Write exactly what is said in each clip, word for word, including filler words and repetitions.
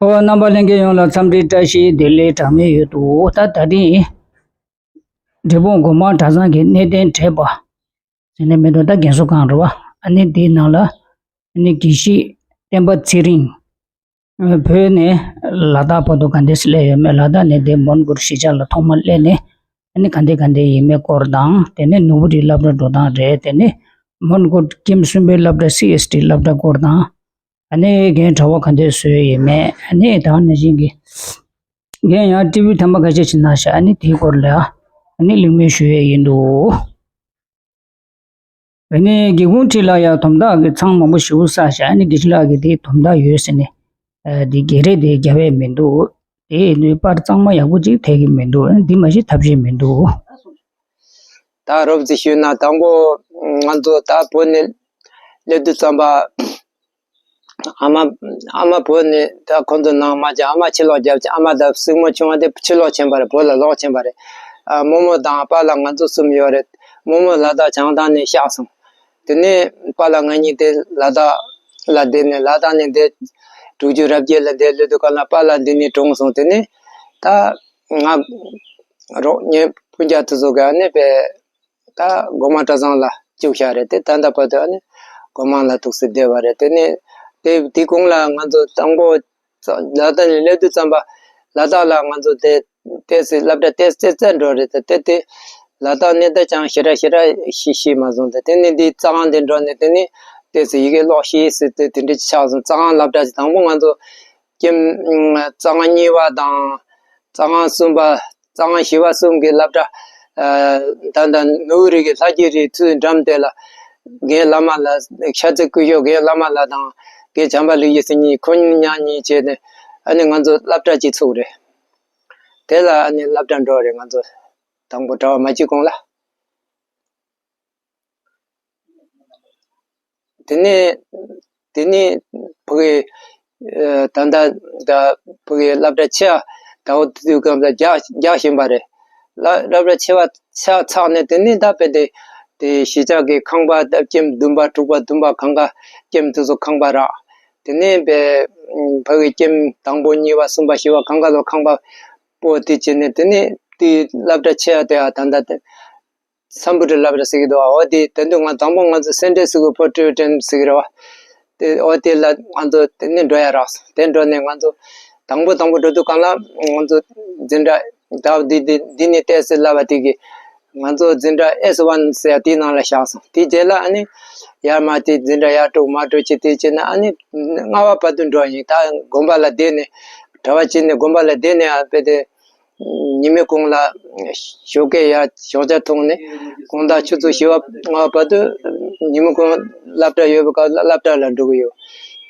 ཨོ། རྣམ་པ་ལྷན་རྒྱས་ཡོངས་ལ་འཚམས་འདྲི་བཀྲ་ཤིས་བདེ་ལེགས་གྲངས་མེད་ཡོད་དོ། ད་ད་རིང་འབྲས་སྤུངས་སྒོ་མང་གྲྭ་ཚང་གི་གནས་བརྟན་གྲས་པ་ཟེར་ནས་མི་འདུག་ད་རྒན་གསོ་ཁང་རེད་བ། ཨ་ནི་དེའི་ནང་ལ་ཨ་ནི་དགེ་བཤེས་བསྟན་པ་ཚེ་རིང་། བོད་ནས་ལ་དྭགས་བར་དུ་ག་འདྲས་སླེབས་ཡོད་མེད། ལ་དྭགས་ནས་དེ་མོན་གྷོར་གཞིས་ཆགས་ལ་ཐོག་མར་སླེབས་ནས། ཨ་ནི་ག་འདྲས་ག་འདྲས་ཡིན་མེད་སྐོར་དང་། དེ་ནས་ནོར་བུ་རིའི་སློབ་གྲྭ་འགྲོ་སྟངས་རེད། དེ་ནས་མོན་གྷོ་ཀེམ་གསུམ་པའི་སློབ་གྲྭ་སི་ཨེས་ཏི་སློབ་གྲྭ་སྐོར་དང་། ཨ་ནི་རྒན་གྲྭ་པ་ག་འདྲས་བཟོས་ཡོད་མེད། ཨ་ནི་ད་ནང་བཞིན་གྱི་རྒན་ཡང་ཊི་ཝི་ཐེངས་མ་ཁ་ཤས་ཤིག་གནང་ཤག་ཨ་ནི་དེའི་སྐོར་ལ་ཨ་ནི་གླེང་མོལ་ཞུ་ཡས་ཡིན་འདུག་ཨ་ནི་སྒེའུ་ཁུང་འཁྲིས་ལ་ཡང་དོམ་དག་གི་ཚང་མང་པོ་ཞེ་པོ་བསགས་ཤག་ཨ་ནི་དགེ་ཕྲུག་ལགས་ཀྱིས་དེ་དོམ་དག་ཡོད་ཟེར་ནས། ཨ། དེ་རྒྱ་རས་དེ་རྒྱབ་ཡས་མི་འདུག་དེ་ནི་པར་གཙང་མ་ཡག་པོ་ཅིག་ཐེབས་ཀྱི་མི་འདུག་ཨ་ནི་འདི་མ་གཞི་ཐབས་ཤེས་མི་འདུག་ད་རོབ་ཙམ་ཞུས་ན། དང་པོ་ང་ཚོ་ད་བོད་ནས་སླེབས་དུས་ཙམ་པ། ཨ་མ། ཨ་མ་བོད་ནས་ད་ཁོང་ཚོ་ནང་མ་ཅིག་ཨ་མ་ཕྱིར་ལོག་བརྒྱབ་ཅིག་ཨ་མ་དང་སྲིང་མོ་ཆུང་བ་དེ་ཕྱིར་ལོག་ཕྱིན་པ་རེད། བོད་ལ་ལོག་ཕྱིན་པ་རེད། ཨ། རྨོ་མོ་དང་པཱ་ལགས་ང་ཚོ་གསུམ་ཡོད་རེད། རྨོ་མོ་ལ་དྭགས་བྱང་ཐང་ནས་གཤེགས་སོང་། དེ་ནས་པཱ་ལགས་ང་གཉིས་དེ་ལ་དྭགས་ལ་བསྡད་ནས། ལ་དྭགས་ནས་འདིར་དྲུག་ཅུ་རེ་བརྒྱད་ལ་འདིར་སླེབས་དུས་སྒང་ལ་པཱ་ལགས་འདི་ནས་གྲོངས་སོང་། དེ་ནས་ད་ང་རོགས་ངའི་སྤུན་ཀྱག་དེ་ཚོ་ག་ནས་པས། ད་སྒོ་མང་གྲྭ་ཚང་ལ་བཅུག་བཞག་རེད། དེ་ད་ལྟ་བར་དུ་ཨ་ནི་སྒོ་མང་ལ་ཐུག་སེ་བསྡད་པ་རེད། དེ་ནས་དེ་དེ་གོང་ལ་ང་ཚོ་དང་པོ་ལ་དྭགས་ནས་སླེབས་དུས་ཙམ་པ། ལ་དྭགས་ལ་ང་ཚོ་དེ་ཏོག་ཙམ་སློབ་གྲྭ་ཏོག་ཙམ་ཙམ་འགྲོ་རེད། དེ་དེ་ལ་དྭགས་གནས་སྟངས་ཀྱང་ཞེ་དྲག་ཞེ་དྲག་ཤེས་ཤེས་མ་སོང་། དེ་དེ་ནས་འདི་རྩ་ཁང་དེ་འགྲོ་ནས། དེ་ནས་ཏོག་ཙམ་ཡི་གེ་ཀློག་ཤེས་ཟེར་དེ་དེ་འདྲ་ཆགས་སོང་། རྩ་ཁང་སློབ་གྲྭ་ཞིག་དང་པོ་ང་ཚོ་ཀེམ་རྩ་ཁང་གཉིས་པ་དང་། རྩ་ཁང་གསུམ་པ། རྩ་ཁང་བཞི་པ་གསུམ་གྱི་སློབ་གྲྭ། ཨ། ད་ལྟ་ནོར་བུ་རི་གི་ལྷ་རྗེ་རིའི་མཚོའི་འགྲམ་དེ་ལ་རྒན་བླ་མ་ལ། ཤར་རྩེ་སྐུ་ཞབས་རྒན་བླ་མ་ལགས་དང་རྒན་བྱམས་པ་ལེགས་བཤད་ཟེར་གཉིས། ཁོ་གཉིས་མཉམ་གཉིས་བྱས་ནས་ཨ་ནི་ང་ཚོ་སློབ་གྲྭ་གཅིག་ཚུགས་རེད། དེ་ལ་ཨ་ནི་སློབ་གྲྭ་འགྲོ་རེད། ང་ཚོ་དང་པོ་གྲྭ་པ་མ་བྱེད་གོང་ལ། དེ་ནས་དེ་ནས་ཕ་གི། ཨ། ད་ལྟ་ད་ཕ་གི་སློབ་གྲྭ་ཆེ་བ་ད་འོ་དུས་སྐབས་ལ་རྒྱག་རྒྱག་བཞིན་པ་རེད། སློབ་སློབ་གྲྭ་ཆེ་བ་ཆ་ཚང་ནས་དེ་ནས་ད་དཔེ་དེ་དེ་གཞིས་ཆགས་ཀྱི་ཁང་པ་ད་ཀེམ་བདུན་པ་དྲུག་པ་བདུན་པ་གང་ག་ཀེམ་དེ་ཚོ་ཁང་པ་རག་དེ་ནས་དཔེ་ཕ་གི་ཀེམ་དང་པོ་གཉིས་པ་གསུམ་པ་བཞི་པ་གང་ག་ལོ་ཁང་པ་སྤོ་དེ་བྱས་ནས། དེ་ནས་དེ་སློབ་གྲྭ་ཆེ་བ་དེ་ཨ་ད་ལྟ་དེ། སམ་བྷོ་ཊ་སློབ་གྲྭ་ཟེར་གྱི་འདུག་འོ་དེ་དེ་དུས་ང་དང་པོ་ང་ཚོ་སེ་འབྲས་ཟེར་གྱི་ཕོ་ཊི་རི་ཊན་ཟེར་གྱི་རེད་བ། དེ་འོ་དེ་ལ་ང་ཚོ་དེ་ནས་འགྲོ་ཡ་རག་སོང་། དེ་འགྲོ་ནས་ང་ཚོ་དང་པོ་དང་པོ་འགྲོ་དུས་སྒང་ལ་ང་ཚོ་འཛིན་གྲྭ་ད་འདི་འདི་འདི་ནས་ཏོག་ཙམ་སླ་བ་དེ་གི་ང་ཚོ་འཛིན་གྲྭ་ཨེས་ཝན་ཟེར་ཡ་དེའི་ནང་ལ་བཞག་སོང་། དེ་རྗེས་ལ་ཨ་ནི་ཡར་མར་དེ་འཛིན་གྲྭ་ཡར་འགྲོ་མར་འགྲོ་བྱས་དེ་བྱས་ན་ཨ་ནི་ལྔ་པ་བར་དུ་འགྲོ་ཡིན། ད་དགོན་པ་ལ་བསྡད་ནས་གྲྭ་པ་བྱས་ནས་དགོན་པ་ལ་བསྡད་ནས་ཨ་དཔེ་དེ། ཉི་མའི་གུང་ལ་ཞོགས་ཀས་ཡར་ཞོགས་ཇ་འཐུང་ནས་དགོང་དག་ཆུ་ཚོད་བཞི་པ་ལྔ་པ་བར་དུ་ཉི་མའི་གུང་སློབ་གྲྭ་ཡོད་པའི་སྐབས་ལ་སློབ་གྲྭ་ལ་འགྲོ་གི་ཡོད།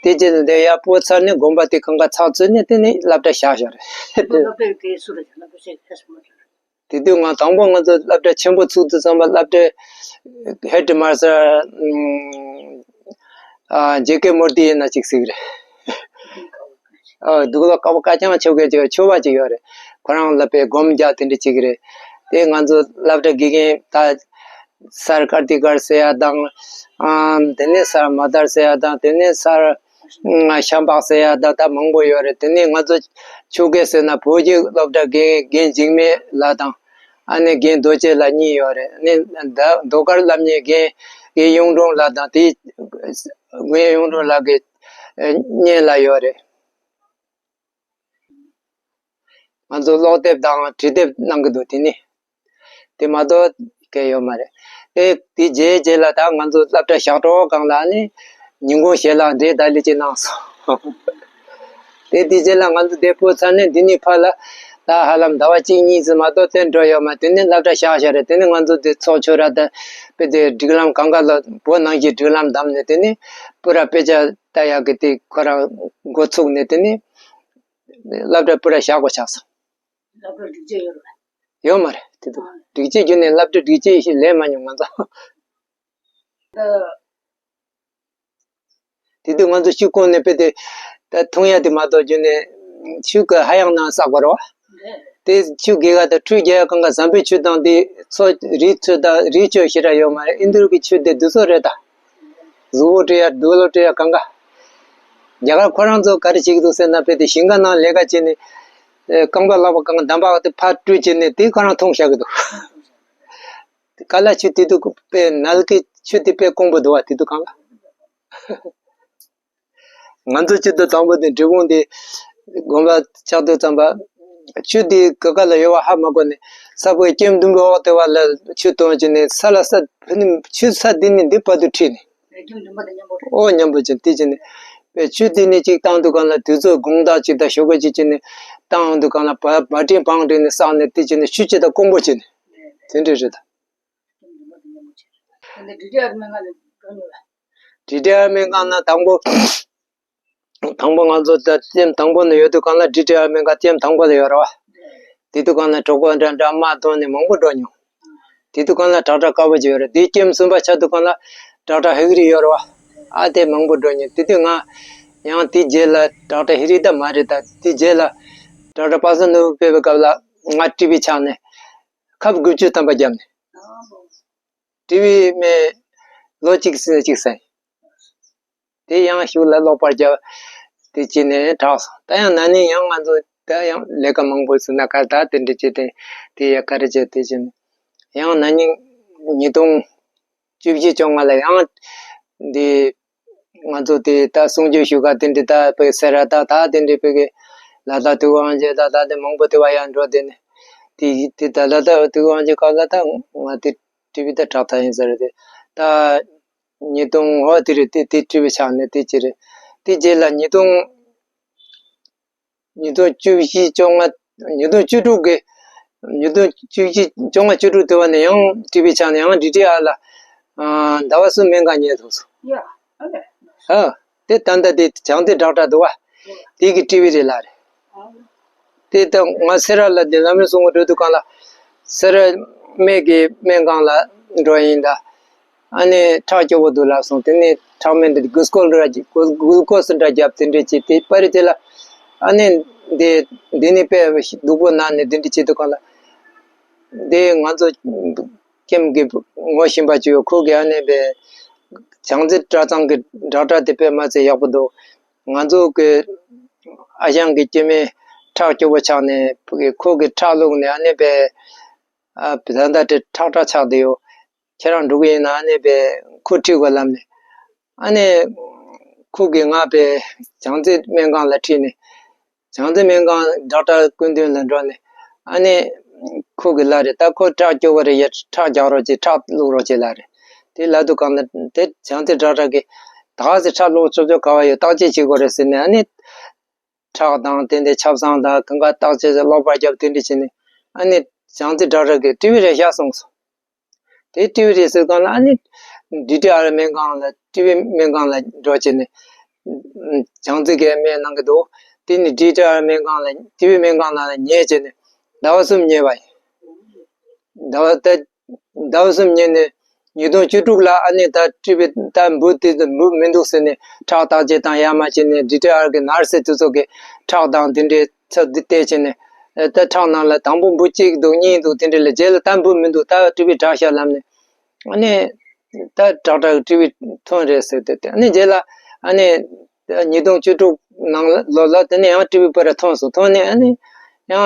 དེ་རྗེས་ལ་དེ་ཡར་སྤོ་ཚར་ནས་དགོན་པ་དེ་གང་ག་ཚགས་ཚུད་ནས་དེ་ནས་སློབ་གྲྭ་བཞག་བཞག་རེད། སློབ་གྲྭ་དེ་སུ་རེད། སློབ་གྲྭ་ཆེ་ཁ་སུ་མ་རེད། དེ་དུས་ང་དང་པོ་ང་ཚོ་སློབ་གྲྭ་ཆེན་པོ་ཚུགས་དུས་ཙམ་པ་སློབ་གྲྭའི་ཧེ་ཌི་མ་སི་ཊར་ཨ་ཇེ་ཀེ་མུར་ཏི་ཡིན་ན་ཅིག་ཟིག་རེད། ཨ་འདུག་ལ་ཀ་བ་ཀ་ཅང་ཆོ་གེ་ཅིག་ཆོ་བ་ཅིག་ཡོད་རེད། ཁོ་རང་ལ་དཔེ་སྒོམ་རྒྱག་དེ་འདྲ་ཅིག་རེད། དེ་ང་ཚོ་སློབ་གྲྭ་དགེ་རྒན་ད་སར་ཀར་ཏི་ཀར་ཟེར་ཡ་དང་། ཨམ། དེ་ནས་སར་མ་དར་ཟེར་ཡ་དང་། དེ་ནས་སར་ཤམ་པག་ཟེར་ཡ་དང་ད་མང་པོ་ཡོད་རེད། དེ་ནས་ང་ཚོ་ཆོ་གེ་ཟེར་ན་བོད་ཀྱི་སློབ་གྲྭ་རྒན་རྒན་འཇིགས་མེད་ལགས་དང་། ཨ་ནི་རྒན་རྡོ་རྗེ་ལགས་གཉིས་ཡོད་རེད། ཨ་ནི་ཟླ་ཟློས་གར་སློབ་གཉེར་རྒན་རྒན་གཡུང་དྲུང་ལགས་དང་། དེ་རྒན་གཡུང་དྲུང་ལགས་ཀྱི་ཨ་གཉེན་ལགས་ཡོད་རེད། ང་ཚོ་ཀློག་དེབ་དང་འབྲི་དེབ་གནང་གི་འདུག་དེ་ནི་དེ་མ་གཏོགས་གལ་ཡོད་མ་རེད། དེ་དེ་རྗེས་རྗེས་ལ་ད་ང་ཚོ་སློབ་གྲྭ་ཞག་གྲོགས་སྒང་ལ་ནི་ཉིན་གུང་ཞལ་ལག་འབྲས་དང་ལི་ཅིག་གནང་སོང་། དེ་དེ་རྗེས་ལ་ང་ཚོ་དེ་སྤོ་ཚར་ནས་འདི་ནས་ཕར་ལ་ད་ཧ་ལམ་ཟླ་བ་གཅིག་གཉིས་ཙམ་མ་གཏོགས་དེ་འགྲོ་ཡོད་མ། དེ་ནི་སློབ་གྲྭ་བཞག་བཞག་རེད། དེ་ནི་ང་ཚོ་དེ་ཚོགས་ཆོས་ར་ད་དཔེ་དེ་སྒྲིག་ལམ་གང་ག་ལ་བོད་ནང་བཞིན་སྒྲིག་ལམ་བདམས་ནས། དེ་ནི་པུ་ར་དཔེ་ཆ་ལྟ་ཡག་གི་དེ་ཁོ་རང་འགོ་ཚུགས་ནས། དེ་ནི་སློབ་གྲྭ་པུ་ར་བཞག་དགོས་ཆགས་སོང་། སློབ་གྲྭ་སྒྲིག་ཆས་ཡོད་རེད། ཡོད་མ་རེད། དེ་དུས་སྒྲིག་ཆས་བརྒྱུད་ནས་སློབ་གྲྭ་སྒྲིག་ཆས་ཤིག་ལེན་མ་མྱོང་ང་ཚོ། དེ་དུས་ང་ཚོ་ཆུ་ཁུངས་ནས་དཔེ་དེ་ད་འཐུང་ཡ་དེ་མ་གཏོགས་བརྒྱུད་ནས་ཆུ་གི་ཧ་ཡང་ནང་བསགས་པ་རེད་བ། དེ་ཆུ་དགེ་ག་དང་ཁྲུས་རྒྱག་ཡ་གང་ག་ཟམ་པའི་ཆུ་དང་དེ་ཚོ་རིགས་ཚོ་དང་རིགས་ཆོས་ཞེ་དྲག་ཡོད་མ་རེད། ཨིན་དུར་གྱི་ཆུ་དེ་དུས་ཚོད་རེད་ད། གཟུགས་པོ་བཀྲུ་ཡ་དུག་ལོག་བཀྲུ་ཡ་གང་ག་རྒྱ་གར་ཁོ་རང་ཚོ་ག་རེ་བྱེད་ཀྱི་འདུག་ཟེར་ན། དཔེ་དེ་ཞིང་ཁ་ནང་ལས་ཀ་བྱས་ནས་རྐང་པ་ལག་པ་གང་འདམ་བག་དེ་ཕར་བཀྲུས་བྱས་ནས་དེ་ཁོ་རང་འཐུང་བཞག་གི་འདུག། ག་ལ་ཆུ་དེ་དུ་དཔེ་ནལ་གི་ཆུ་དེ་དཔེ་དཀོན་པོ་འདུག་བ། དེ་དུ་གང་ལ། ང་ཚོ་སྤྱི་ཚོགས་དང་པོ་དེ་འབྲས་སྤུངས་དེ་དགོན་པ་ཆགས་དུས་ཙམ་པ། ཆུ་དེ་ག་ག་ལ་ཡོད་པ་ཧ་མ་གོ་ནས། ས་བོན་སྐྱེམས་ཟླུམ་པོའི་འོག་དེ་བ་ལ་ཆུ་བཏོན་བྱས་ནས་ས་ལ་ས་ཕུ་ནི་ཆུ་ས་འདི་ནས་འདི་བར་དུ་ཁྲིད་ནས། ཨོ་མཉམ་པོ་ཅན་དེ་བྱས་ནས། པའི་ཆུ་དེ་ནས་གཅིག་བཏང་དུས་གང་ལ་དུས་ཚོད་དགོང་དག་གཅིག་དང་ཞོགས་པ་གཅིག་བྱས་ནས་བཏང་དུས་གང་ལ་བ་བ་ཏྲིན་བང་ཏྲིན་ནས་བསགས་ནས་དེ་བྱས་ནས་ཆུ་ཆེ་དང་དཀོན་པོ་བྱས་ནས། དེ་འདྲ་རེད་ད། འདི་འདྲའི་ཨར་མེ་ང་ལ་འགྲོ་མྱོང་བས། འདི་འདྲའི་ཨར་མེ་ང་ན་དང་པོ། དང་པོ་ང་ཚོ་ད་ལྕེམ་དང་པོ་ནས་ཡོད་དུས་གང་ལ་འདི་འདྲའི་ཨར་མེ་ང་ལྕེམ་དང་པོ་ལ་ཡོད་རེད་བ། དེ་དུས་གང་ལ་གྲོད་ཁོག་འདྲ་འདྲ་དམག་དོན་ནས་མང་པོ་འགྲོ་མྱོང་། དེ་དུས་གང་ལ་ཏྲག་ཏྲག་དཀར་པོ་ཅིག་ཡོད་རེད། དེ་ལྕེམ་གསུམ་པ་ཆགས་དུས་གང་ལ་ཏྲག་ཏྲག་ཧིག་རི་ཡོད་རེད་བ། ཨ་དེ་མང་པོ་འགྲོ་མྱོང་། དེ་དུས་ང་ཡང་དེ་རྗེས་ལ་ཏྲག་ཏྲག་ཧིག་རི་ད་མ་རེད་ད། དེ་རྗེས་ལ་ཏྲག་ཏྲག་པ་སངས་ནོར་བུ་ཕེབས་པའི་སྐབས་ལ་ང་ཊི་བི་ཆགས་ནས་ཁབ་དགུ་བཅུ་ཐམ་པ་བརྒྱབ་ནས། ཊི་བི་མེད་ལོ་གཅིག་ཙམ་ཅིག་ཟིན། དེ་ཡང་གཞུག་ལ་ཀློག་པར་བརྒྱབ། དེ་བྱས་ནས་དྲག་སོང་། ད་ཡང་ན་ནིང་ཡང་ང་ཚོ་ད་ཡང་ལས་ཀ་མང་པོ་བྱུང་ན་ག་ད་དེ་འདྲ་བྱས་ཏེ་དེ་ཡ་ག་རེ་བྱས་དེ་བྱས་ནས་ཡང་ན་ནིང་ཉིས་སྟོང་བཅུ་བཞི་བཅོ་ལྔ་ལ་ཡང་འདི་ང་ཚོ་དེ་ད་གསུང་ཆོས་ཞུ་ག་དེ་འདྲ་ད་བོད་སེ་ར་ད་ད་དེ་འདྲ་བོད་ཀྱི་ལ་དྭགས་དུས་དབང་ཆེན་ད་ད་དེ་མང་པོ་དེ་བ་ཡང་འགྲོ་དེ་ནས་དེ་དེ་ད་ལ་དྭགས་དུས་དབང་ཆེན་སྐབས་ལ་ད་ང་དེ་ཊི་བི་ད་དྲག་ཐག་ཡིན་ཟེར་དེ་ད། ཉིས་སྟོང་འོ་དེ་རེད། དེ་དེ་ཊི་བི་ཆགས་ནས་དེ་ཅི་རེད། དེ་རྗེས་ལ་ཉིས་སྟོང་ཉིས་སྟོང་བཅུ་བཞི་བཅོ་ལྔ། ཉིས་སྟོང་བཅུ་དྲུག་གི་ཉིས་སྟོང་བཅུ་བཞི་བཅོ་ལྔ་བཅུ་དྲུག་དེ་བ་ནས་ཡང་ཊི་བི་ཆགས་ནས་ཡང་ཌི་ཊི་ཨར་ལ་ཟླ་བ་གསུམ་སྨན་ཁང་ཉལ་ཐུབ་སོང་། ཡ་ཨ་ལས། ཨ་དེ་ད་ལྟ་དེ་བྱང་རྩེ་ཌོག་ཊར་འདུག་བ། དེ་གི་ཊི་བི་རེད་ལ་རེད། དེ་ལྟ་ང་སེ་ར་ལ་དེ་ལམ་རིམ་སྲུང་བ་འགྲོ་དུས་གང་ལ་སེ་ར་སྨད་ཀྱི་སྨན་ཁང་ལ་འགྲོ་ཡིན་ད། ཨ་ནི་ཁྲག་སྐྱོ་བོ་འདུག་ལབ་སོང་། དེ་ནས་ཁྲག་སྨན་འདི་གུ་སི་ཀོལ་འདྲ་གི་གུ་གུ་ལུ་ཀོ་སི་འདྲ་བརྒྱབ་དེ་འདྲས་བྱས་དེ་པ་རི་དེ་ལ་ཨ་ནི་འདི་འདི་ནི་དཔེ་སྡུག་པོ་ན་ནི་དེ་འདྲས་བྱེད་དུས་གང་ལ་འདི་ང་ཚོ་ཀེམ་གི་ངོ་ཤེས་པ་ཅིག་ཡོད། ཁོ་གི་ཨ་ནི་བྱང་རྩེ་གྲྭ་ཚང་གི་ཌོག་ཊར་དེ་དཔེ་མ་ཚད་ཡག་པོ་འདུག། ང་ཚོ་གི་ཨ་ཞང་གི་སྐྱེ་དམན་ཁྲག་སྐྱོ་བོ་ཆགས་ནས་ཁོ་གི་ཁྲག་བླུགས་ནས་ཨ་ནི་པའི་ཨ་བི་ད་ད་དེ་ཁྲག་ཁྲག་ཆགས་བསྡད་ཡོད། ཁྱེད་རང་འགྲོ་གི་ཡིན་ན་ཨ་ནི་པའི་ཁོ་ཁྲིད་དགོས་ལབ་ནས་ཨ་ནི་ཁོ་གིས་ང་པའི་བྱང་རྩེ་སྨན་ཁང་ལ་ཁྲིད་ནས་བྱང་རྩེ་སྨན་ཁང་ཌོག་ཊར་སྐུ་མདུན་ལ་འགྲོ་ནས་ཨ་ནི་ཁོ་གི་ལ་རེད། ད་ཁོ་ཁྲག་སྐྱོ་བོ་རེད། ཡ་ཁྲག་རྒྱག་རོགས་བྱེད། ཁྲག་བླུགས་རོགས་བྱེད་ལ་རེད། དེ་ལབ་དུས་གང་ལ་དེ་བྱང་རྩེ་ཌོག་ཊར་གི་ད་ག་ཚོད་ཁྲག་བླུགས་ཆོག་ཆོག་ག་བ་ཡོད། བརྟག་དཔྱད་བྱེད་དགོས་རེད་ཟེར་ནས་ཨ་ནི་ཁྲག་དང་དེ་འདྲའི་ཆབ་གསང་དང་གང་ག་བརྟག་དཔྱད་ཀློག་པར་བརྒྱབ་དེ་འདྲ་བྱས་ནས་ཨ་ནི་བྱང་རྩེ་ཌོག་ཊར་གི་ཊི་བི་རེད་བཞག་སོང་སོང་། དེ་ཊི་བི་རེད་ཟེར་གང་ལ་ཨ་ནི་ཌི་ཊི་ཨར་སྨན་ཁང་ལ་ཊི་བི་སྨན་ཁང་ལ་འགྲོ་བྱས་ནས་བྱང་རྩེ་གི་སྨན་གནང་གི་འདུག། དེ་ནི་ཌི་ཊི་ཨར་སྨན་ཁང་ལ་ཊི་བི་སྨན་ཁང་ལ་ཉལ་བྱས་ནས་ཟླ་བ་གསུམ་ཉལ་བ་ཡིན། ཟླ་བ་ད་ཟླ་བ་གསུམ་ཉལ་ནས་ཉིས་སྟོང་བཅུ་དྲུག་ལ་ཨ་ནི་ད་ཊི་བི་ད་འབུ་དེ་འབུ་མི་འདུག་ཟེར་ནས་ཁྲག་བརྟག་དཔྱད་དང་ཡར་མར་བྱས་ནས་ཌི་ཊི་ཨར་གི་ནར་སི་དེ་ཚོ་གི་ཁྲག་དང་དེ་འདྲའི་ཚབ་འདི་བལྟས་བྱས་ནས་ད་ཁྲག་ནང་ལ་དང་པོ་འབུ་གཅིག་འདུག་གཉིས་འདུག་དེ་འདྲ་ལས་རྗེས་ལ་ད་འབུ་མི་འདུག་ད་ཊི་བི་དྲག་ཤག་ལབ་ནས་ཨ་ནི་ད་དྲག་དྲག་ཊི་བི་ཐོན་རེད་ཟེར་ཏེ་ཨ་ནི་རྗེས་ལ་ཨ་ནི། ཉིས་སྟོང་བཅུ་དྲུག་ནང་ལོ་ལ་དེ་ནས་ཡང་ཊི་བི་པར་མཐོང་སོང་། མཐོང་ནས་ཨ་ནི་ཡང་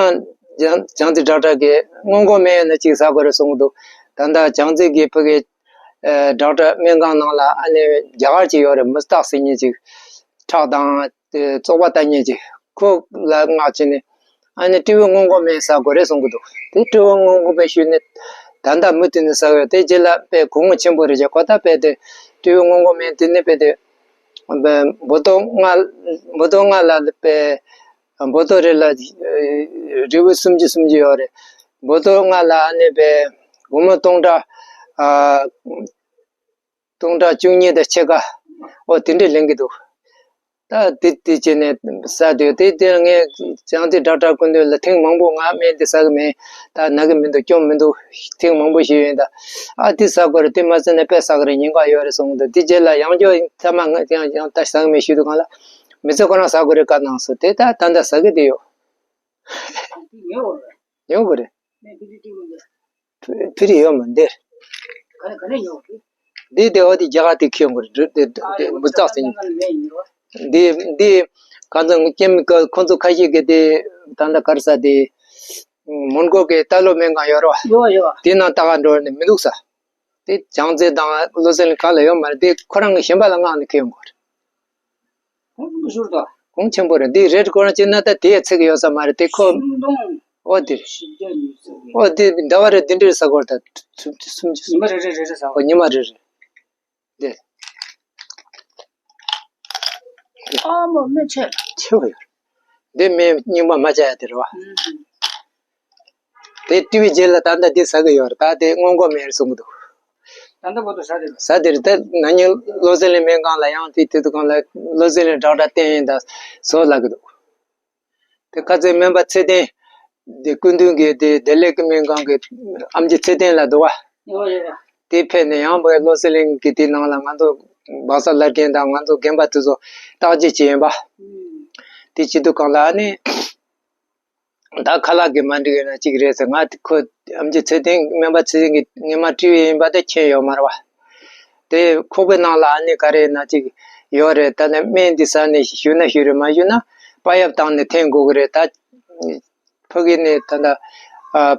བྱང་བྱང་རྩེ་ཌོག་ཊར་གི་སྔོན་འགོག་སྨན་ཡོད་ན་ཅིག་ཟ་དགོས་རེད་གསུངས་འདུག། ད་ལྟ་བྱང་རྩེ་གི་ཕ་གི་ཨ་ཌོག་ཊར་སྨན་ཁང་ནང་ལ་ཨ་ནི་རྒྱ་གར་ཅིག་ཡོད་རེད། མུ་སྟག་ཟེར་མཁན་ཅིག་ཁྲག་དང་དེ་བཙོག་པ་ལྟ་མཁན་ཅིག་ཁོ་ལ་མངགས་བྱས་ནས་ཨ་ནི་ཊི་བི་སྔོན་འགོག་སྨན་ཟ་དགོས་རེད་གསུང་གི་འདུག། དེ་ཊི་བི་སྔོན་འགོག་སྨན་ཞུས་ནས་ད་ལྟ་མུ་མཐུད་ནས་ཟ་གི་ཡོད། དེ་རྗེས་ལ་དཔེ་གོང་ཆེན་པོ་རེད་བྱས། ཁོ་ད་དཔེ་དེ་ཊི་བི་སྔོན་འགོག་སྨན་དེ་ནི་དཔེ་དེ། འབུ་ཏོག་ལྔ། འབུ་ཏོག་ལྔ་ལ་དཔེ་འབུ་ཏོག་རེ་ལ་རིལ་བུ་སུམ་ཅུ་སུམ་ཅུ་ཡོད་རེད། འབུ་ཏོག་ལྔ་ལ་ཨ་ནི་དཔེ་སྒོར་མོ་སྟོང་ཕྲག་ཨ་སྟོང་ཕྲག་བཅུ་གཉིས་དང་ཕྱེད་ཀ་འོ་དེ་འདྲས་ལེན་གྱི་འདུག། ད་དེ་དེ་བྱས་ནས་ཟ་དུས་དེ་དེར་ངས་བྱང་རྩེ་ཌོག་ཊར་སྐུ་མདུན་ལ་ཐེངས་མང་པོ་ང་སྨན་དེ་ཟ་གི་མེད། ད་ན་གི་མི་འདུག་སྐྱོན་མི་འདུག་ཐེངས་མང་པོ་ཞུས་ཡིན། ད་ཨ་དེ་ཟ་དགོས་རེད། དེ་མ་ཟ་ན་དཔེ་ཟ་གི་རེད། ཉེན་ཁ་ཡོད་རེད་གསུངས་འདུག། དེ་རྗེས་ལ་ཡང་བསྐྱར་ཐ་མ་ང་ཡང་ཡང་ད་ཟ་གི་མེད་ཞུས་དུས་གང་ལ་མི་ཚེ་ཁོ་རང་ཟ་དགོས་རེད་བཀའ་གནང་སོང་། དེ་ད་ད་ལྟ་ཟ་གི་དེ་ཡོད། ཉོ་དགོས་རེད། ཕི་རི་ཡོད་མ་འདིར། འདི་དེ་འོ་དེ་རྒྱ་གར་དེ་ཁྱོད་དགོས་རེད། འདི་དེ་མུ་སྟག་ཟེར་མཁན། འདི་འདི་གང་ཚོད་ཀྱེ་མི་ཀལ་ཁོང་ཚོ་ཁ་ཤས་ཀྱིས་དེ་ད་ལྟ་ག་རེ་ཟེར་དེ་མོན་གྷོ་གི་རྟ་ལོག་སྨན་ཁང་ཡོད་རེད་བ། ཡོད་ཡོད། དེ་ནང་ལྟ་ག་འགྲོ་ནས་མི་འདུག་ས། དེ་བྱང་རྩེ་དང་བློ་གསལ་གང་ལ་ཡོད་མ་རེད། དེ་ཁོ་རང་གི་གཞན་པ་ལ་མངགས་ནས་ཁྱེར་ཡོང་དགོས་རེད། ཁོང་ཚོ་ཞུར་དང་། གོང་ཆེན་པོ་རེད། འདི་རེད། ཁོ་རང་བྱས་ན་ད་དེ་ཚིག་ཡོད་ས་མ་རེད། དེ་ཁོ་སུམ་སྟོང་། ཨོ་དེ་རེད། བཞི་བརྒྱ་ཉི་ཤུ་རྩ་བརྒྱད། ཨོ་དེ་ཟླ་བ་རེ་འདི་འདྲའི་ས་གོར་ད་སུམ་ཅུ་སུམ་ཅུ། ཉི་མ་རེ་རེ་རེ་རེ་ས། ཨོ་ཉི་མ་རེ་རེ། འདི། ཨ་མ་སྨན་ཆད། ཆེ་བ་ཡོད་རེད། འདི་སྨན་རྙིང་པ་མ་བྱ་ཡ་དེ་རེད་བ། ཨུམ། དེ་བཀྲུས་པའི་རྗེས་ལ་ད་ལྟ་འདི་ཟ་གི་ཡོད་རེད། ད་དེ་སྔོན་འགོག་སྨན་རེད་གསུང་གི་འདུག། ད་ལྟ་བར་དུ་ཟ་དེ་རེད། ཟ་དེ་རེད། ད་ན་ནིང་བློ་གསལ་གླིང་སྨན་ཁང་ལ་ཡང་དེ་དེ་དུས་གང་ལ་བློ་གསལ་གླིང་ཌོག་ཊར་བསྟན་ཡིན་ད་བཟོ་ལབ་གི་འདུག། དེ་ཁ་རྩང་སྨན་པ་ཚེ་བརྟན་དེ་སྐུ་མདུན་གྱི་དེ་བདེ་ལེགས་ཀྱི་སྨན་ཁང་གི་ཨེམ་ཆི་ཚེ་བརྟན་ལགས་འདུག་བ། ཡོད་ཡོད། དེ་ཕེབས་ནས་ཡང་བློ་གསལ་གླིང་གི་དེ་ནང་ལ་ང་ཚོ་སྦག་ས་བླ་རྒན་དང་ང་ཚོ་རྒན་པ་དེ་ཚོ་བརྟག་དཔྱད་བྱས་ཡིན་པ། ཨུམ། དེ་བྱེད་དུས་གང་ལ་ཨ་ནི། ད་ཁ་ལག་གི་མ་འགྲིག་ཡོད་ན་གཅིག་རེད་ཟེར། ང་ཁོ་ཨེམ་ཆི་ཚེ་བརྟན་སྨན་པ་ཚེ་བརྟན་གྱིས་ངས་མ་བཀྲུས་ཡིན་པ་དེ་མཁྱེན་ཡོད་མ་རེད་བ། དེ་ཁོག་པའི་ནང་ལ་ཨ་ནི་ག་རེ་ཡིན་ན་གཅིག་ཡོད་རེད། ད་ནི་སྨན་འདི་ཟ་ནས་ཞུ་ན་ཞུ་རེད། མ་ཞུ་ན་པ་ཡབ་བཏང་ནས་འཐེན་དགོས་ཀྱི་རེད། ད་ཕ་གི་ནས་ད་ལྟ་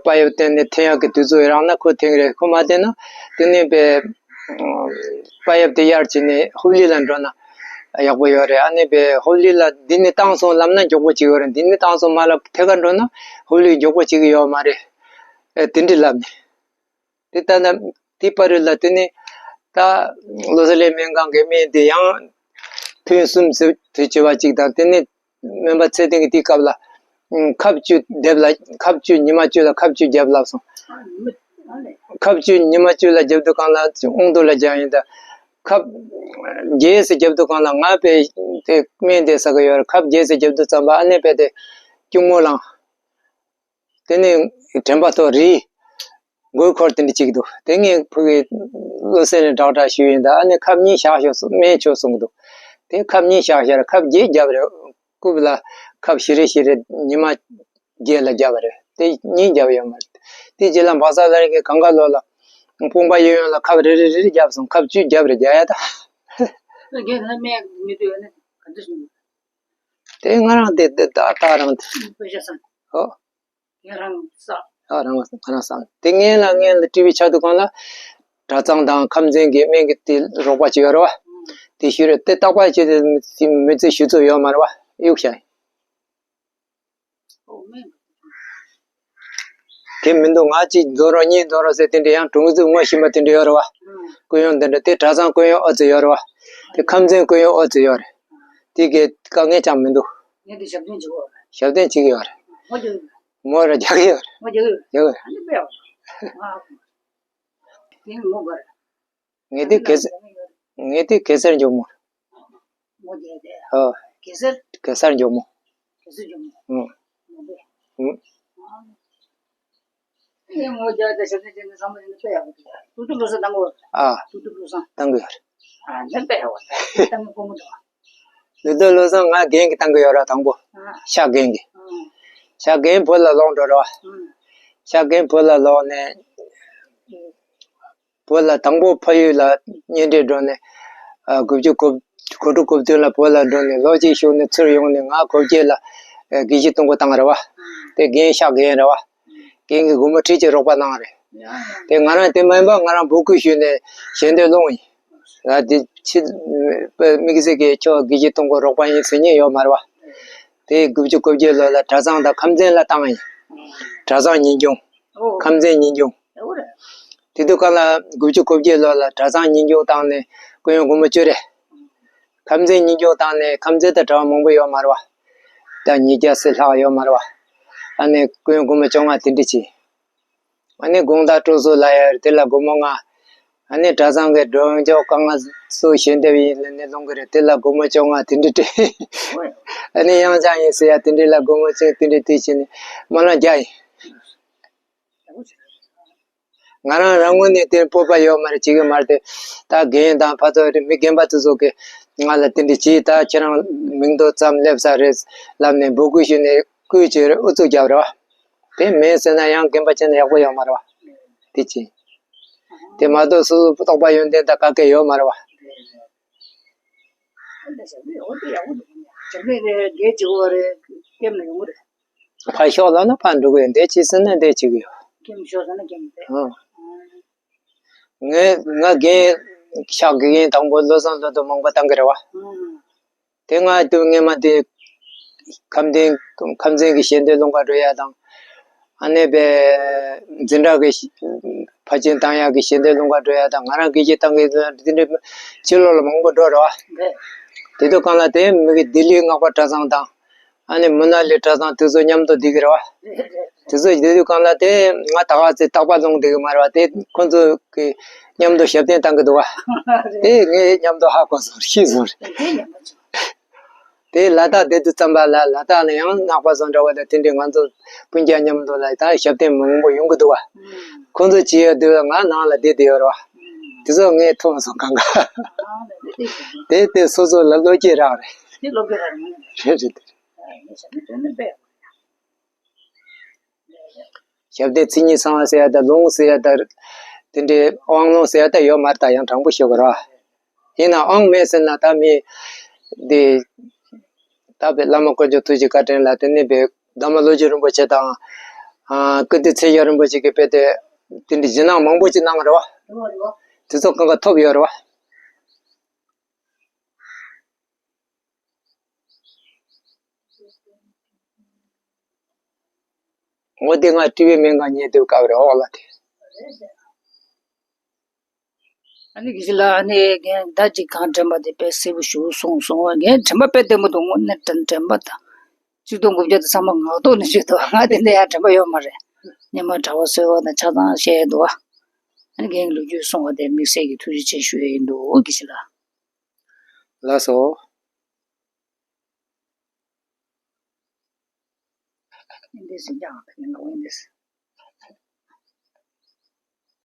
པ་ཡབ་བཏང་ནས་འཐེན་ཡག་གི་དུས་ཚོད་རག་ན་ཁོ་འཐེན་གི་རེད། ཁོ་མ་འཐེན་ན་དེ་ནས་པའི་པ་ཡབ་དེ་གཡར་བྱས་ནས་ཧུབ་ལི་ལ་འགྲོ་ན་ཡག་པོ་ཡོད་རེད། ཨ་ནི་པའི་ཧུབ་ལི་ལ་འདི་ནས་བཏང་སོང་ལབ་ན་མགྱོགས་པོ་བྱེད་ཀྱི་ཡོད་རེད། འདི་ནས་བཏང་སོང་མ་ལབ་ཐད་ཀར་འགྲོ་ན་ཧུབ་ལི་མགྱོགས་པོ་བྱེད་ཀྱི་ཡོད་མ་རེད། ཨེ་དེ་འདྲ་ལབ་ནས། དེ་ལྟ་ན་དེ་བར་དུ་ལ་དེ་ནས་ད་བློ་གསལ་གླིང་སྨན་ཁང་གི་སྨན་དེ་ཡང་ཐུན་གསུམ་ཙམ་དུ་བྱས་པ་གཅིག་དང་། དེ་ནས་སྨན་པ་ཚེ་བརྟན་གྱིས་དེའི་སྐབས་ལ་ཁབ་བཅུ་བརྒྱབ་ལ་ཁབ་བཅུ་ཉི་མ་བཅུ་ལ་ཁབ་བཅུ་བརྒྱབ་ལབ་སོང་། ཁབ་བཅུ་ཉི་མ་བཅུ་ལ་བརྒྱབ་དུས་གང་ལ་དབང་དུ་ལ་བརྒྱབ་ཡིན་ད། ཁབ་བརྒྱད་ཙམ་བརྒྱབ་དུས་གང་ལ་ང་པས་དེ་སྨན་དེ་ཟ་གི་ཡོད་རེད། ཁབ་བརྒྱད་ཙམ་བརྒྱབ་དུས་ཙམ་པ་ཨ་ནེ་པས་དེ་སྐྱུར་མོ་ལངས། དེ་ནས་དྲན་པ་ཐོག་རིལ་མགོའི་འཁོར་དེ་འདྲ་གཅིག་འདུག། དེ་ངས་ཕ་གི་བློ་གསལ་གླིང་ཌོག་ཊར་ཞུས་ཡིན་ད། ཨ་ནི་ཁབ་གཉིས་བཞག་ཤོག་སྨན་ཆོག་གསུང་གི་འདུག། དེ་ཁབ་གཉིས་བཞག་ཤར་ཁབ་བརྒྱད་བརྒྱབ་རེད། རྐུབ་ལ་ཁབ་བཞི་རེ་བཞི་རེ་ཉི་མ་བརྒྱད་ལ་བརྒྱབ་པ་རེད། དེ་གཉིས་བརྒྱབ་ཡོད་མ་རེད། དེ་རྗེས་ལ་སྦག་ས་ལ་རེ་གི་གང་ག་ལོ་ལ་དཔུང་པ་གཡས་གཡོན་ལ་ཁབ་རེ་རེ་རེ་རེ་བརྒྱབ་སོང་། ཁབ་བཅུ་བརྒྱབ་རེད། རྒྱག་ཡ་ད། ཁྱེད་རང་སྨན་མི་འདུག་ཡོད་ན་ག་འདྲ་བྱུང་། དེ་ང་རང་དེ་དེ་ད་ད་རང་དེ། དཔེ་ཆ་བསམ། ཨོ། ངས་རང་བསགས། ཨ་རང་ང་རང་བསགས། དེ་ངན་ལ་ངན་ལ་སྤྲི་བའི་ཆ་དུ་གང་ལ། གྲྭ་ཚང་དང་ཁམས་ཚན་གྱི་སྨན་གྱི་དེ་རོགས་པ་ཅིག་ཡོད་རེད་བ། དེ་ཞུ་རེད། དེ་རྟག་པར་བྱས་ཏེ་མི་ཚེ་ཞུ་ཚུལ་ཡོད་མ་རེད་བ། གཡུག་བཞག་ཡིན། དེ་མི་འདུག། ང་གཅིག་འཛོམས་རོགས་གཉིས་འཛོམས་རོགས་ཟེར་དེ་འདྲ་ཡང་གྲོང་གི་ཚོས་ངོ་ཤེས་པ་དེ་འདྲ་ཡོད་རེད་བ། སྐུ་ཡོན་དེ་འདྲ་དེ་གྲྭ་ཚང་སྐུ་ཡོན་ཨོ་ཙི་ཡོད་རེད་བ། དེ་ཁམས་ཚན་སྐུ་ཡོན་ཨོ་ཙི་ཡོད་རེད། དེ་གའི་དཀའ་ངལ་ཅང་མི་འདུག། ངས་དེ་ཞབས་བརྟན་བྱེད་དགོས་རེད། ཞབས་བརྟན་བྱེད་ཀྱི་ཡོད་རེད། ངོ་རྒྱག་གི་ཡོད་རེད། ངོ་རྒྱག་གི་ཡོད་རེད། རྒྱག་གི་ཡོད་རེད། ཨ་ནི་དཔེ་ཡག་པོ། ང་དེ་ངོ་དགོས་རེད། ངས་དེ་གེ་སར། ངས་དེ་གེ་སར་མགྱོགས་མོ། ཨོ། གེ་སར། གེ་སར་མགྱོགས་མོ། གེ་སར་མགྱོགས་མོ། ཨུ། ཨུ། ཨ། ཨ། ཏུ་ཏུ་བློ་བཟང་བཏང་གི་ཡོད་རེད། ལུས་རྟོག་བློ་བཟང་ང་རྒན་གྱིས་བཏང་གི་ཡོད་རེད། དང་པོ་ཤག་རྒན་གྱིས། ཤག་རྒན་བོད་ལ་ལོག་འགྲོ་རེད་བ། ཤག་རྒན་བོད་ལ་ལོག་ནས། བོད་ལ་དང་པོ་ཕ་ཡུལ་ལ་གཉེན་འཕྲད་འགྲོ་ནས། ཨ། དགུ་བཅུ་གོ་གོ་དྲུག་གོ་བདུན་ལ་བོད་ལ་འགྲོ་ནས་ལོ་གཅིག་བཞུགས་ནས་ཚུར་ཡོང་ནས་ང་གོ་བརྗེ་ལ་དགེ་བཤེས་གཏོང་སྒོ་བཏང་རེད་བ། དེ་རྒན་ཤག་རྒན་རེད་བ། རྒན་གྱིས་སྒོར་མོ་ཁྲི་གཅིག་རོགས་པ་གནང་རེད། དེ་ང་རང་དེ་མིན་པ་ང་རང་འབོད་སྐུལ་ཞུས་ནས་ཞལ་འདེབས་སློང་ཡིན། ང་དེ་ཕྱི་དམིགས་བསལ་གྱི་ཁྱོད་དགེ་བཤེས་གཏོང་སྒོ་རོགས་པ་ཡིན་ཟེར་མཁན་ཡོད་མ་རེད་བ། དེ་དགུ་བཅུ་གོ་བརྒྱད་ལོ་ལ་གྲྭ་ཚང་དང་ཁམས་ཚན་ལ་བཏང་ཡིན། གྲྭ་ཚང་ཉིན་སྐྱོང་། ཨོ། ཁམས་ཚན་ཉིན་སྐྱོང་། ཨོ་རེད། དེ་དུས་སྐབས་ལ་དགུ་བཅུ་གོ་བརྒྱད་ལོ་ལ་གྲྭ་ཚང་ཉིན་སྐྱོང་བཏང་ནས་སྐུ་ཡོན་སྒོར་མོ་བཅུ་རེ། ཁམས་ཚན་ཉིན་སྐྱོང་བཏང་ནས་ཁམས་ཚན་དང་གྲྭ་བ་མང་པོ་ཡོད་མ་རེད་བ། ད་ཉིས་བརྒྱ་ཙམ་ལྷག་ཡོད་མ་རེད་བ། ཨ་ནི་སྐུ་ཡོན་སྒོར་མོ་བཅོ་ལྔ་དེ་འདྲ་བྱས། ཨ་ནི་དགོང་དག་སྤྲོ་གསོལ་ལ་ཡར་དེ་ལ་སྒོར་མོ་ལྔ། ཨ་ནི་གྲྭ་ཚང་གི་མགྲོན་ཆོག་བཀའ་མངགས་སུ་ཞལ་འདེབས་ཡིན་ལབ་ནས་སློང་གི་རེད། དེ་ལ་སྒོར་མོ་བཅོ་ལྔ་དེ་འདྲ་སྤྲད། ཨ་ནི་གཡང་ཆགས་ཡིན་ཟེར་ཡ་དེ་འདྲ་ལ་སྒོར་མོ་བཅུ་དེ་འདྲ་དེ་བྱས་ནས་སྨོན་ལམ་རྒྱག་ཡིན། ང་རང་རང་ངོས་ནས་དེར་སྤོབས་པ་ཡོད་མ་རེད། བྱེད་ཀྱི་མ་རེད་དེ། ད་རྒན་དང་ཕ་ཚོ་རེད། མི་རྒན་པ་དེ་ཚོ་གིས་ང་ལ་དེ་འདྲ་བྱས། ད་ཁྱེད་རང་མིང་ཐོ་ཙམ་སླེབས་ས་རེད་ལབ་ནས་འབོད་སྐུལ་ཞུས་ནས་སྐུལ་བྱས་རེད། ཨུ་ཚུགས་རྒྱབ་རེད་བ། དེ་མིན་ཟེར་ན་ཡང་རྒན་པ་བྱས་ན་ཡག་པོ་ཡོད་མ་རེད་བ། དེ་བྱས། དེ་མ་གཏོགས་སོ་སོ་རྟོགས་པ་ཡོན་ཏན་དང་ག་གེ་ཡོད་མ་རེད་བ། འདི་ཞབས་བརྟན་འོ་དེ་ཡག་པོ་འདུག་ཡ། ཞབས་བརྟན་རེད། འདི་བྱེད་དགོས་རེད། སྐྱེམས་ལ་ཡོང་གི་རེད། ཕར་ཤོག་ལབ་ན་ཕར་འགྲོ་གི་ཡོད། འདི་བྱེད་ཟེར་ན་འདི་བྱེད་གི་ཡོད། སྐྱེམས་ཤོག་ཟེར་ན་སྐྱེམས་རེད། ཨང་། ངས་ང་རྒན་ཤག་དགེ་རྒན་དང་པོ་བློ་བཟང་བློ་སྟོབས་མང་པོ་བཏང་གི་རེད་བ། ཨང་། དེ་ང་དུས་སྔས་མ་དེ་ཁམས་ལྡན་ཁམས་ཚན་གྱི་ཞལ་འདོན་སློབ་གྲྭ་འགྲོ་ཡ་དང་། ཨ་ནེ་བས་འཛིན་གྲྭ་གི་ཕར་ཕྱིན་བཏང་ཡག་གི་ཞལ་འདོན་སློབ་གྲྭ་འགྲོ་ཡ་དང་། ང་རང་དགེ་རྒན་བཏང་གི་དེ་འདྲའི་ཕྱི་ལོགས་ལ་མང་པོ་འགྲོ་རེད་བ། དེ་དུས་གང་ལ་དེ་མི་གི་ལྡི་ལི་སྔགས་པ་གྲྭ་ཚང་དང་། ཨ་ནེ་མུ་ན་ལི་གྲྭ་ཚང་དེ་ཚོ་མཉམ་དུ་བསྡད་ཀྱི་རེད་བ། དེ་ཚོ་བསྡད་དུས་གང་ལ་དེ་ང་ད་ག་ཚེ་རྟག་པར་ལོང་བསྡད་ཀྱི་མ་རེད་བ། དེ་ཁོ་ཚོ་གི་མཉམ་དུ་ཞབས་བརྟན་བཏང་གི་འདུག་བ། དེ་ངས་མཉམ་དུ་ཧ་གོ་སོང་། ཤེས་སོང་། དེ་ལ་དྭགས་བསྡད་དུས་ཙམ་པ་ལ་ལ་དྭགས་ལ་ཡང་སྔགས་པ་ཚོ་འདྲ་བ་དང་དེ་འདྲའི་ང་ཚོ་སྤུན་ཀྱག་མཉམ་དུ་ལ་ད་ཞབས་བརྟན་མང་པོ་ཡོང་གི་འདུག་བ། ཁོང་ཚོ་བྱེད་ཡོད་དུས་ང་ནང་ལ་བསྡད་བསྡད་ཡོད་རེད་བ། དེ་ཚོ་ངས་མཐོང་སོང་། གང་ག་དེ་དེ་སོ་སོ་ལ་བློ་སྐྱེད་རག་རེད། དེ་བློ་སྐྱེད་རག་རེད། རེད་རེད། དེ་རེད། ཞབས་བརྟན་མཚན་ཉིད་ཚང་བ་ཟེར་ཡ་དང་ལུང་ཟེར་ཡ་དང་། དེ་འདྲའི་དབང་ལུང་ཟེར་ཡ་ད་ཡོད་མ་རེད། ད་ཡང་དྲང་པོ་ཞུ་དགོས་རེད་བ། ཡིན་ནའང་དབང་མེད་ཟེར་ན་ད་མི་འདི་ད་བའི་བླ་མ་དཀོན་མཆོག་ཐུགས་རྗེ་བཀའ་དྲིན་ལ། དེ་ནས་བའི་བླ་མ་བློ་བཟང་རིན་པོ་ཆེ་དང་། ཨ། ཀིརྟི་ཚེ་ཞབས་རིན་པོ་ཆེ་གིས་དཔེ་དེ་དེ་འདྲའི་གཞི་སྣང་མང་པོ་ཅིག་གནང་རེད་བ། དེ་ཚོ་གང་ག་ཐོབ་ཡོད་རེད་བ། འོ་དེ་ང་ཊི་ཝི་སྨན་ཁང་ཉལ་དུས་སྐབས་རེད། འོག་ལ་དེ། ཨ་ནི་དགེ་བཤེས་ལགས། ཨ་ནི་རྒན་ད་ཅིག་གང་དྲན་པ་དེ་དཔེ་གསལ་པོ་ཞིག་གསུངས་སོང་། རྒན་དྲན་པ་དཔེ་བརྟན་པོ་འདུག་དངོས་གནས་དྲན་དྲན་པ་དང་། གཅིག་སྟོང་དགུ་བརྒྱ་དང་ཚང་མ་ངག་ཐོག་ནས་ཞུས་འདུག་ང་དེ་འདྲ་ཡང་དྲན་པ་ཡོད་མ་རེད། སྔོན་མ་གྲྭ་པ་གསོལ་བ་དང་ཆ་ཚང་བཤད་འདུག་ཨ་ནི་རྒན་གྱི་ལོ་རྒྱུས་གསུང་བ་དེ་དམིགས་བསལ་གྱི་ཐུགས་རྗེ་ཆེ་ཞུ་ཡས་ཡིན་འདུག་དགེ་བཤེས་ལགས། ལགས་སོ།